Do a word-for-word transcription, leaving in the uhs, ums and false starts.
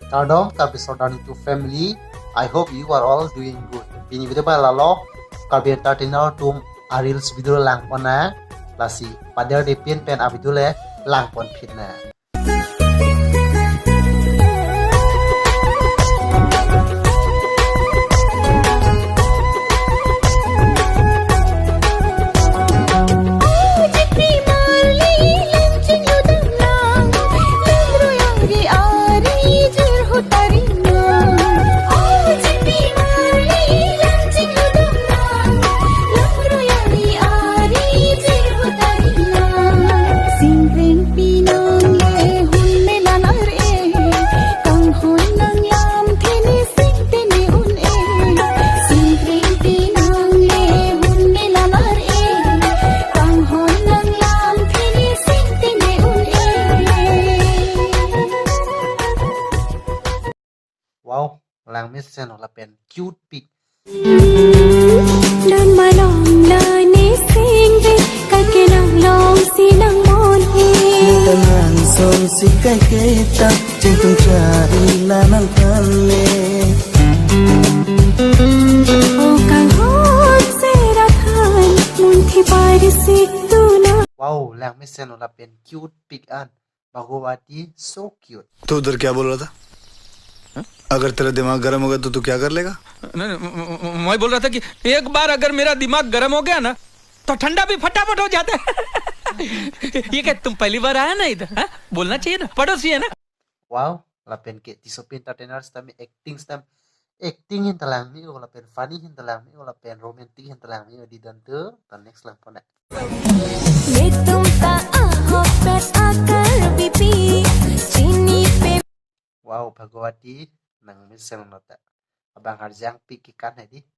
Kardom, Karbi Sordar YouTube family. I hope you are all doing good. Pini video ba lalo, Karbi Entertainer atum a-reels video langpon nang. Lasi paderde pin pen a-video le langpon phit nang. Singkring pinang le hun melan ar-e, kanghon nanglam thene singtene un-e. Singkring pinang le hun melan ar-e, kanghon nanglam thene singtene un-e. Wow, langmesen lapen cute pik. Dun malom la ne sing ve, kake nang long si nang mon he. Nang song si kai kai ta, chingtung cha ila nang than le. O kanghon sera than, munthi pari si tu na. Wow, langmesen lapen cute pik an. Bhagwati, so cute. तू उधर क्या बोल रहा था? हाँ? अगर तेरा दिमाग गर्म हो गया तो तू क्या कर लेगा? नहीं, नहीं, म-, म-, म-, मैं बोल रहा था कि एक बार अगर मेरा दिमाग गर्म हो गया ना, तो ठंडा भी फटाफट हो जाता है। ये क्या, तुम पहली बार आया ना इधर, हाँ? बोलना चाहिए ना, पड़ोसी है ना। Wow, lapen ke Tissopi Entertainers tame acting stam, acting hin ta langme-o, lapen funny hin ta langme-o, lapen romantic hin ta langme-o, di don tu, ta next langpon nang. Netum ta ahok pet akar bipi, chini pe. Wow, Bhagwati, nang mesen nota. Abang arjang pik kekan hedi.